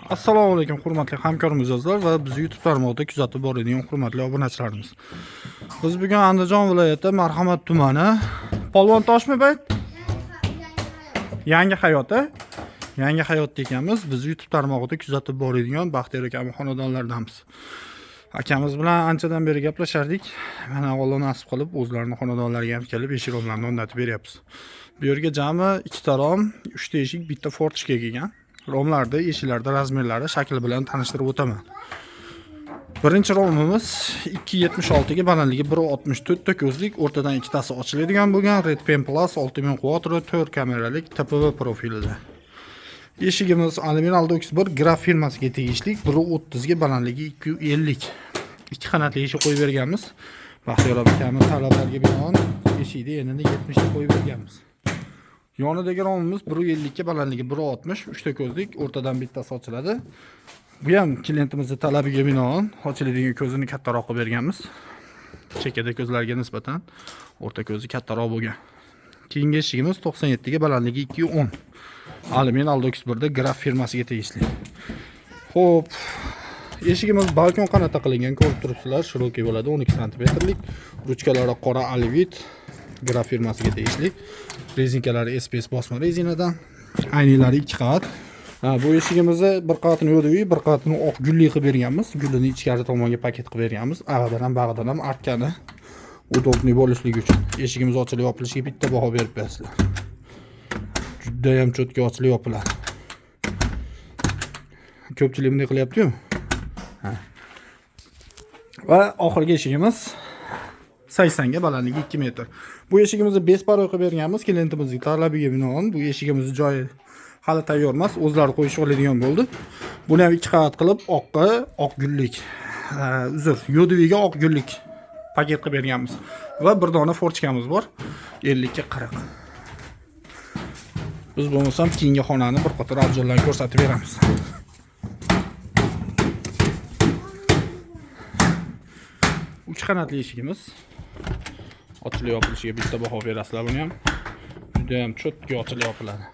Assalomu alaykum, hurmatli hamkor mijozlar va bizni YouTube tarmog'ida kuzatib boradigan hurmatli obunachilarimiz. Biz bugun Andijon viloyati Marhamat tumani Polvon Toshmi bayt? Yangi Hayot, a? Yangi Hayotda ekanmiz. Biz YouTube tarmog'ida kuzatib boradigan Baxtiyor akamiz xonadonlaridanmiz. Akamiz bilan anchadan beri gaplashardik. Mana, Alloh nasib qilib, o'zlarini xonadonlariga ham kelib, eshik romlarini o'rnatib beryapmiz. Bu yerga jami ikkita rom, uchta eshik, bitta форточка kelgan. Romlarda, eshiklarda размер lari, shakli bilan tanishtirib o'taman. Birinchi romimiz 2.76 ga balandligi 1.64 ta ko'zlik, o'rtadan ikkitasi ochiladigan bo'lgan Red Pen Plus 6000 Quattro 4 kameralik TPV profilida. Eshigimiz alyumin Aldox 1 Graf firmasiga tegishli, 1.30 ga balandligi 2.50. Ikki qanotli eshik qo'yib berganmiz. Baxtiyor akamiz talablariga binoan eshikni enini 70 ga qo'yib berganmiz. Yonidagi romimiz 1.50 ga balandligi 1.60, uchta ko'zlik, o'rtadan bittasi ochiladi. Bu ham klientimizni talabiga binoan ochiladigan ko'zini kattaroq qilib berganmiz. Chekkada ko'zlarga nisbatan o'rta ko'zi kattaroq bo'lgan. Keyingi eshigimiz 97 ga balandligi 2.10. Alyumin Aldox 1 da Graf firmasiga tegishli. Xo'p, eshigimiz balkon qanotda qilingan, ko'rib turibsizlar, широкий bo'ladi, 12 santimetrlik. Ruchkalari qora Alvit Graf firmasiga tegishli. Rezinkalari SPS bosma rezinadan. Aynaklari ikki qavat. Ha, bu eshigimizni bir qavatini yo'diviy, bir qavatini oq gulli qilib berganmiz. Gulini ichkari tomonga paket qilib berganmiz. Ag'idan ham, bag'idan ham artgani удобный bo'lishligi uchun. Eshigimiz ochilib yopilishiga bitta baho berib berasizlar. Juda ham чётко ochilib yopiladi. Ko'pchilik bunday qilyapti-yu. Ha. Va oxirgi eshigimiz 80 ga balandligi 2 metr. Bu eshigimizni беспорой qilib berganmiz klientimizning talabiga binoan. Bu eshigimizni joyi hali tayyor emas, o'zlari qo'yishib oladigan bo'ldi. Buni ham ikki qavat qilib, oqqa oq gullik, uzr, yo'diviga oq gullik paket qilib berganmiz. Va bir dona форточка miz bor, 50 ga 40. Biz bo'lmasam keyingi xonani bir qator обзор larni ko'rsatib beramiz. Uch qanotli eshigimiz ochilib yopilishiga bitta baho berasizlar buni ham. Juda ham чётко ochilib yopiladi.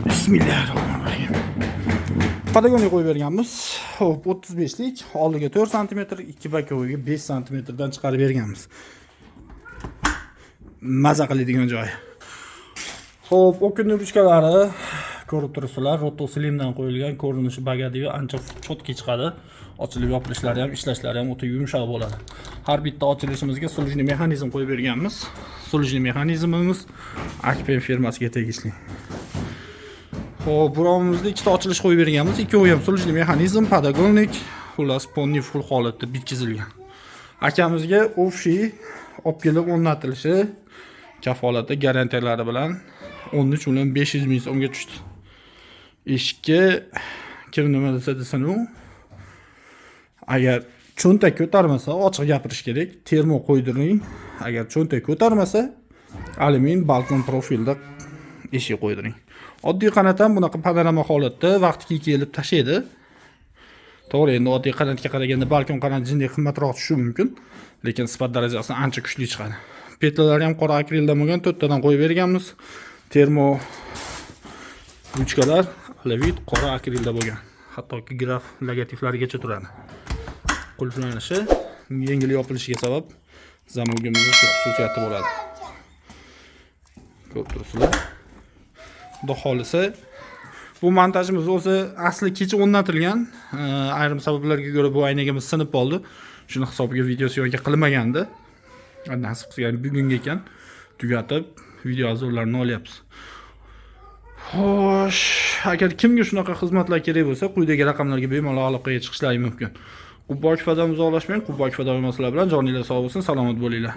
Bismillahirrohmanirrohim. Patagonia qo'yib berganmiz. Xo'p, 35 lik, oldiga 4 sm, ikki боковой ga 5 sm dan chiqarib berganmiz. Maza qiladigan joyi. Xo'p, оконный ruchkalari ko'rib turibsizlar, Roto Slimdan qo'yilgan, ko'rinishi богатый, ancha чётко chiqadi. Ochilib yopilishlari ham, ishlashlari ham o'ta yumshoq bo'ladi. Har bitta ochilishimizga сложный mexanizm qo'yib berganmiz. Сложный mexanizmimiz Akpen firmasiga tegishli. Xo'p, bu romimizda ikkita ochilish qo'yib berganmiz. Ikkovi ham сложный mexanizm, подоконник, xullas, полный full holatda bitkazilgan. Akamizga общий olib kelib o'rnatilishi kafolati garantiyalari bilan 13 million 500 ming so'mga tushdi. Eshikka kim nima desa desin u, agar cho'ntak ko'tarmasa, ochiq gapirish kerak, termo qo'ydiring. Agar cho'ntak ko'tarmasa, alyumin balkon profilda eshik qo'ydiring. Oddiy qanot ham bunaqa panorama holatda vaqti kelib tashlaydi. To'g'ri, endi oddiy qanotga qaraganda balkon qanot jindek qimmatroq tushishi mumkin, lekin sifat darajasi ancha kuchli chiqadi. Петля lari ham qora akrildan bo'lgan, to'rttadan qo'yib berganmiz. Termo ruchkalar Alevit qora akrilda bo'lgan. Hattoki Graf logotiplarigacha turadi. Qulflanishi yengil yopilishiga sabab zamogimizni shu xususiyati bo'ladi. Ko'rib turibsizlar. Xudo xohlasa, bu montajimiz o'zi asli kecha o'rnatilgan. Ayrim sabablarga ko'ra bu aynagimiz sinib qoldi. Shuni hisobiga video съёмка qilinmagandi. Nasib qilsa bugunga ekan tugatib, video обзор larini olyapmiz. Xo'sh, agar kimga shunaqa xizmatlar kerak bo'lsa, quyidagi raqamlarga bemalol aloqaga chiqishlari mumkin. Qubbokfadan uzoqlashmang, Qubbokfa doimo sizlar bilan. Joninglar sog' bo'lsin, salomat bo'linglar.